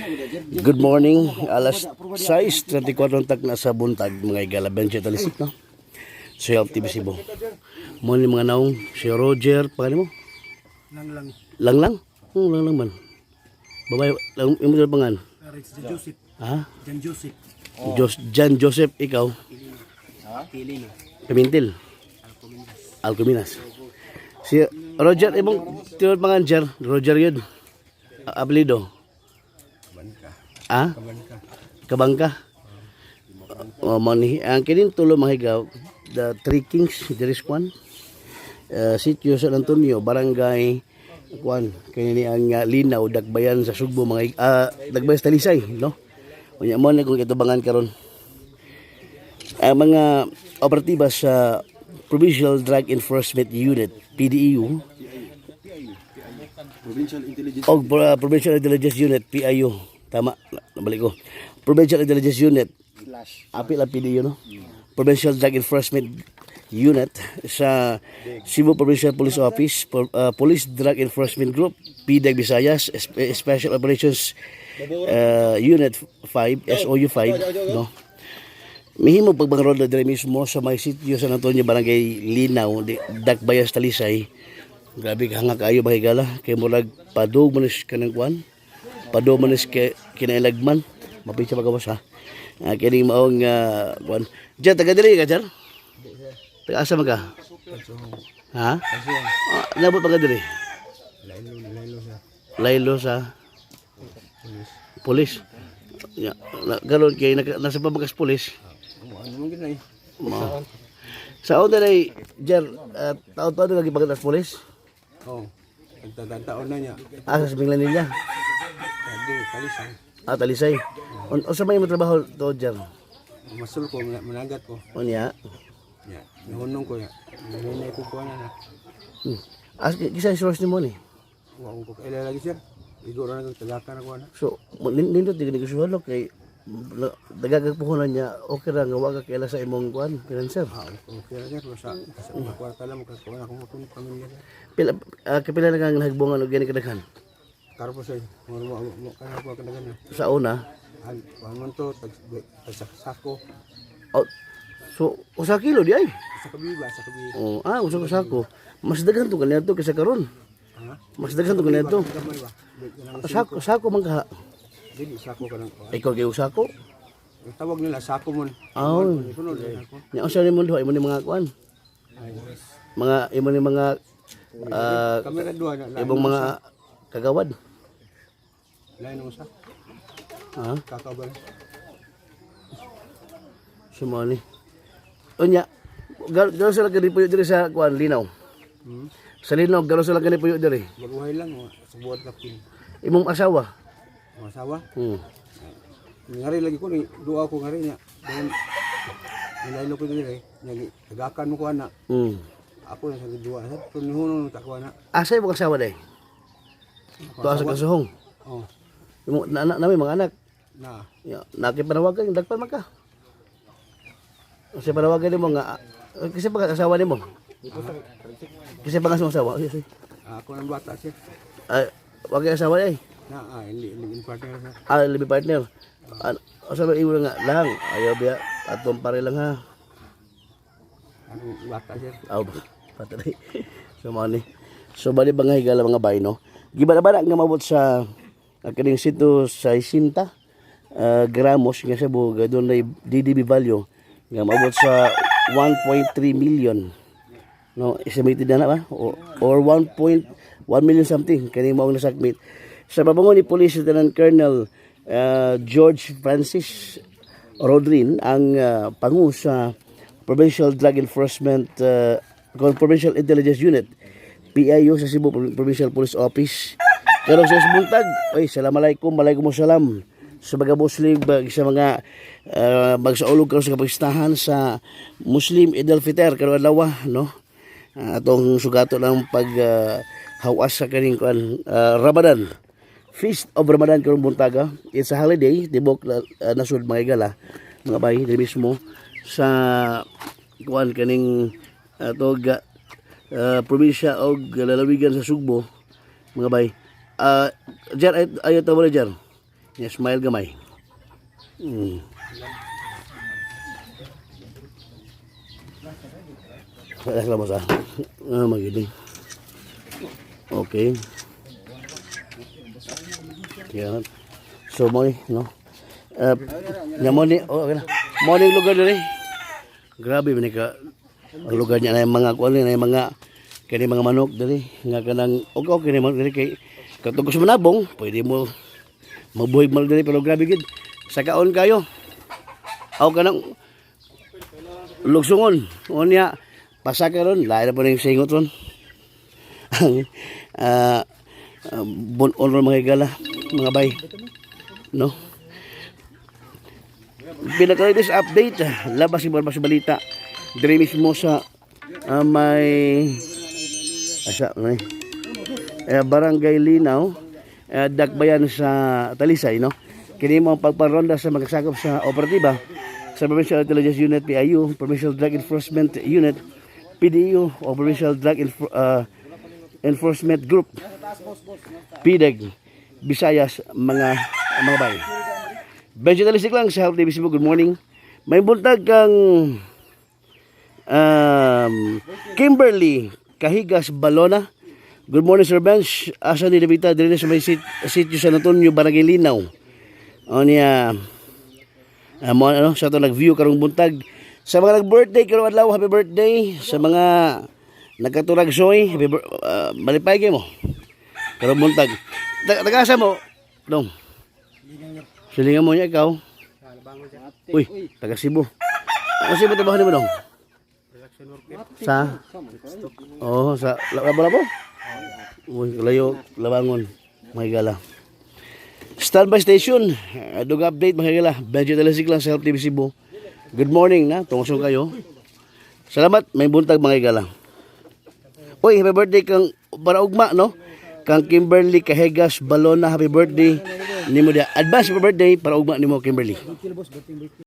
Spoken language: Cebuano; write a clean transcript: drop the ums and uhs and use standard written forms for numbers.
Good morning, alas 6:34 ng tag na sa buntag, mga higala, Benji Talisik, no? So, Help TV Cebu. Mo ni mga naong, si Roger, pangalan mo? Lang lang. Lang lang? Oo, lang lang man. Babae, lang, imo dyan pangan? Jan Joseph. Ha? Jan Joseph. Jos, Jan Joseph, ikaw? Pilino. Pimentel. Alcominas. Si Roger, imong tinuod pangan, Jer? Roger yun. Apelido? Kabanka. Ah? Kabanka. Kabangka. O man ang kining tulo, mga higaw, the Three Kings diri sa kwan. Sitio San Antonio, Barangay kwan, kini ni ang Linaw, Dakbayan sa Sugbo, mga Dakbayan sa Talisay, no? Unya mo na kung itubangan karon. Ang mga operatiba sa Provincial Drug Enforcement Unit, PDEU, Provincial Intelligence. O Provincial Intelligence Unit, PIU. Tama, nabalik ko. Provincial Intelligence Unit, Slash. Apil ang PDU, no? Provincial Drug Enforcement Unit sa Cebu Provincial Police Office, Police Drug Enforcement Group, PDEG Visayas, Special Operations Unit 5, SOU 5, no? Mihimo pagbangrod na dire mismo sa may sitio San Antonio, Barangay Linaw, Dakbayas, Talisay. Grabe ka hanga kaayo, ba higala, kay murag padug man is kanang kuan. Padug man is kay kinailagman. Mapit sa pagawas ha. Kining maong kuan. Diyan taga diri ka, Jar? Taga asa man ka? Ha? Nabot pa ka diri? Lailo, lailo sa. Laylo sa pulis. Ya, karon kay nasa pa bagas pulis. Ano man ginay? Mo. Sa una na, Jer, taon-taon na gipagkat sa pulis? Oh. Nagtatantaon na niya. Asa sa Binglan nila? Sabi, kalisay. Ah, Talisay. Unsa may imong trabaho to, Jer? Masul ko, managat ko. Unya. Ya, nahunong ko ya. Nahunong ko ko na na. As kisa source nimo ni. Wa ko kaila lagi, sir. Igo ra na tagaka na ko na. So, nindot di negosyo kay dagagag puhunan niya, okay ra nga wa ka kaila sa imong kuan, financer. Ah, okay ra, sir. Basta sa mga kwarta lang makakuha na akong itong pamilya, sir. Pila kapila na kang nahagbungan og gani kadaghan? Karo po sir. Mo mo mo kaya ko kadagan na. Sa una, An man to tag tag sako. Oh, so usa kilo di ay. Sa kabi ba, sa kabi. Oh, usa ka sako. Mas daghan to kaniadto kaysa karon. Ha? Mas daghan to kaniadto. Gamay ba? Kanang Sako, sako man ka. Dili sako kanang kuan. Ikaw kay sako. Ang tawag nila sako mon. Oh. Kuno sako. Nya unsa ni mo duha imo ni mga kuan? Ay, Mga imo ni mga kamera duha na. ibang mga kagawad. Lain mo sa Ha? kakabal. Sumani. Unya, garo sila kani puyo diri sa kuan Linaw. Sa Linaw garo sila kani puyo diri. Baguhay lang oh, sa buhat kapin. Imong asawa. Ang asawa. Ngari lagi ko ni duha ko ngari niya. Dayon nilaylo ko diri nya tagakan mo ko ana. Ako na sa duha sa tunuhon ta ko ana. Asa imong asawa day? Tuwa sa kasuhong. Oh, Imo na, na, nami mga anak. na. Ya, nakipanawagan dagpan man ka. Kasi panawagan nimo nga kasi pag asawa nimo. Kasi pag asawa. Ay, sorry. Ako ng bata, sir. Ay, wag kay asawa ay. Na hindi hindi partner sir. Ah, libi partner. Ano, asa ba imo nga lang? Ayaw biya atong pare lang ha. Ang bata, sir. Aw, patay. So mao ni. So bali ba nga higala, mga bay, no? Giba na ba na nga mabot sa kaning sito sa 60 gramos nga sa nga doon na DDB value nga mabot sa 1.3 million. No, estimated na na ba? Or 1.1 million something kani mao ang nasakmit. Sa pabango ni Police Lieutenant Colonel George Francis Rodrin, ang pangu sa Provincial Drug Enforcement Provincial Intelligence Unit, PIU, sa Cebu Provincial Police Office. Karon sa buntag, ay salam alaikum, alaikum salam sa mga Muslim sa mga magsaulog karon sa kapistahan sa Muslim Eid al-Fitr karon adlaw, no? Atong sugato ng pag hawas sa kaning kuan Ramadan. Feast of Ramadan karong buntaga. It's a holiday tibok nasud, mga igala, mga bay, diri mismo sa kuan kaning atog probinsya og lalawigan sa Sugbo, mga bay. Jar ay ayo tawag jar. Ya, smile gamay. Wala sila, boss ah. Ah, magili. Okay. Yan. So mo ni, no? Nya mo ni, oh, okay na. Mo ni lugar diri. Grabe man ni ka ang lugar niya na yung mga kuan na yung mga kani mga manok diri nga kanang okay okay ni manok diri kay katong sa manabong pwede mo mabuhay man diri, pero grabe gid sa kaon kayo. Aw, kanang lugsungon unya pasaka ron, lahi na po ning singot ron. Ang bunon ron, mga higala, mga bay, no? Pinaka-latest update labas si sa balita diri mismo sa may asa may Barangay Linaw, Dakbayan sa Talisay, no? Kini mo ang pagparonda sa magasakop sa operatiba sa Provincial Intelligence Unit, PIU, Provincial Drug Enforcement Unit, PDU, o Provincial Drug Enforcement Group, PDEG, Visayas, mga bay. Benji Talisik lang sa Health TV Cebu. Good morning. May buntag kang Kimberly Kahigas Balona. Good morning, Sir Bench. Asa ni Levita diri sa may sitio San Antonio, Barangay Linaw. O niya mo ano sa to nag-view karong buntag. Sa mga nag-birthday karong adlaw, happy birthday. Sa mga nagkaturag soy, malipay kay mo karong buntag. Taga-asa mo? Dong. Silingan mo niya ikaw. Uy, taga Cebu. Ano Cebu trabaho nimo, dong? Sa? Oo, sa Labo-Labo? Uy, layo, Labangon, mga higala. Standby station, dug update, mga higala. Benji Talasik lang sa Help TV Cebu. Good morning na, tungso kayo. Salamat, may buntag, mga higala. Uy, happy birthday kang para ugma, no? Kang Kimberly Kahegas Balona, happy birthday nimo dia. Advance happy birthday para ugma nimo, Kimberly.